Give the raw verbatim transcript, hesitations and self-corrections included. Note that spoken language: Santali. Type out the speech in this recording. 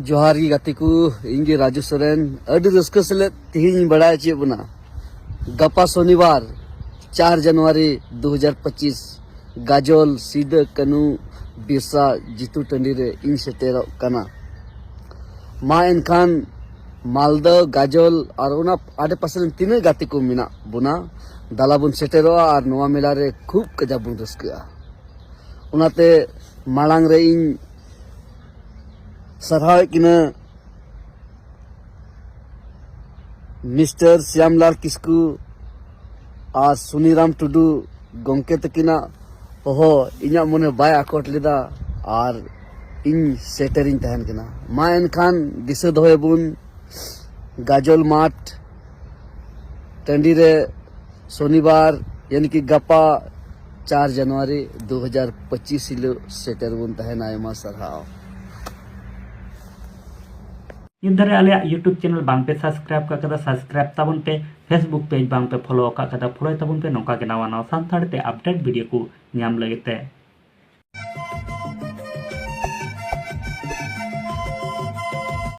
ᱡᱚᱦᱟᱨ ᱜᱮ ᱜᱟᱛᱮ ᱠᱚ, ᱤᱧ ᱜᱮ ᱨᱟᱡᱩ ᱥᱚᱨᱮᱱ᱾ ᱟᱹᱰᱤ ᱨᱟᱹᱥᱠᱟᱹ ᱥᱮᱞᱮᱫ ᱛᱮᱦᱮᱧ ᱤᱧ ᱵᱟᱲᱟᱭ ᱦᱚᱪᱚᱭᱮᱫ ᱵᱚᱱᱟ, ᱜᱟᱯᱟ ᱥᱚᱱᱤᱵᱟᱨ ᱪᱟᱨ ᱡᱟᱱᱩᱣᱟᱨᱤ ᱫᱩ ᱦᱟᱡᱟᱨ ᱯᱚᱸᱪᱤᱥ, ᱜᱟᱡᱚᱞ ᱥᱤᱫᱟᱹ ᱠᱟᱹᱱᱩ ᱵᱤᱨᱥᱟ ᱡᱤᱛᱩ ᱴᱟᱺᱰᱤ ᱨᱮ ᱤᱧ ᱥᱮᱴᱮᱨᱚᱜ ᱠᱟᱱᱟ᱾ ᱢᱟ ᱮᱱᱠᱷᱟᱱ ᱢᱟᱞᱫᱟ, ᱜᱟᱡᱚᱞ ᱟᱨ ᱚᱱᱟ ᱟᱰᱮᱯᱟᱥᱮ ᱨᱮᱱ ᱛᱤᱱᱟᱹᱜ ᱜᱟᱛᱮ ᱠᱚ ᱢᱮᱱᱟᱜ ᱵᱚᱱᱟ, ᱫᱟᱞᱟ ᱵᱚᱱ ᱥᱮᱴᱮᱨᱚᱜᱼᱟ ᱟᱨ ᱱᱚᱣᱟ ᱢᱮᱞᱟ ᱨᱮ ᱠᱷᱩᱵ ᱠᱟᱡᱟᱠ ᱵᱚᱱ ᱨᱟᱹᱥᱠᱟᱹᱜᱼᱟ᱾ ᱚᱱᱟᱛᱮ ᱢᱟᱲᱟᱝ ᱨᱮ ᱤᱧ ᱥᱟᱨᱦᱟᱣᱮᱫ ᱠᱤᱱᱟᱹ ᱢᱤᱥᱴᱟᱨ ᱥᱭᱟᱢᱞᱟᱞ ᱠᱤᱥᱠᱩ ᱟᱨ ᱥᱩᱱᱤᱨᱟᱢ ᱴᱩᱰᱩ ᱜᱚᱢᱠᱮ ᱛᱟᱹᱠᱤᱱᱟᱜ ᱦᱚᱦᱚ ᱤᱧᱟᱹᱜ ᱢᱚᱱᱮ ᱵᱟᱭ ᱟᱠᱚᱴ ᱞᱮᱫᱟ ᱟᱨ ᱤᱧ ᱥᱮᱴᱮᱨᱤᱧ ᱛᱟᱦᱮᱱ ᱠᱟᱱᱟ᱾ ᱢᱟ ᱮᱱᱠᱷᱟᱱ ᱫᱤᱥᱟᱹ ᱫᱚᱦᱚᱭᱟᱵᱚᱱ ᱜᱟᱡᱚᱞ ᱢᱟᱴᱷ ᱴᱟᱺᱰᱤ ᱨᱮ ᱥᱚᱱᱤᱵᱟᱨ, ᱭᱟᱱᱤ ᱠᱤ ᱜᱟᱯᱟ ᱪᱟᱨ ᱡᱟᱱᱩᱣᱟᱨᱤ ᱫᱩ ᱦᱟᱡᱟᱨ ᱯᱚᱸᱪᱤᱥ ᱦᱤᱞᱳᱜ ᱥᱮᱴᱮᱨ ᱵᱚᱱ ᱛᱟᱦᱮᱱᱟ᱾ ᱟᱭᱢᱟ ᱥᱟᱨᱦᱟᱣ᱾ ᱱᱤᱛ ᱫᱷᱟᱨᱮ ᱟᱞᱮᱭᱟᱜ YouTube channel ᱵᱟᱝ ᱯᱮ subscribe ᱠᱟᱜ ᱠᱟᱫᱟ, subscribe ᱛᱟᱵᱚᱱ ᱯᱮ᱾ Facebook page ᱵᱟᱝ ᱯᱮ follow ᱟᱠᱟᱫ ᱠᱟᱫᱟ, follow ᱛᱟᱵᱚᱱ ᱯᱮ᱾ ᱱᱚᱝᱠᱟ ᱜᱮ ᱱᱟᱣᱟ ᱱᱟᱣᱟ ᱥᱟᱱᱛᱟᱲ ᱛᱮ update video ᱠᱚ ᱧᱟᱢ ᱞᱟᱹᱜᱤᱫ ᱛᱮ᱾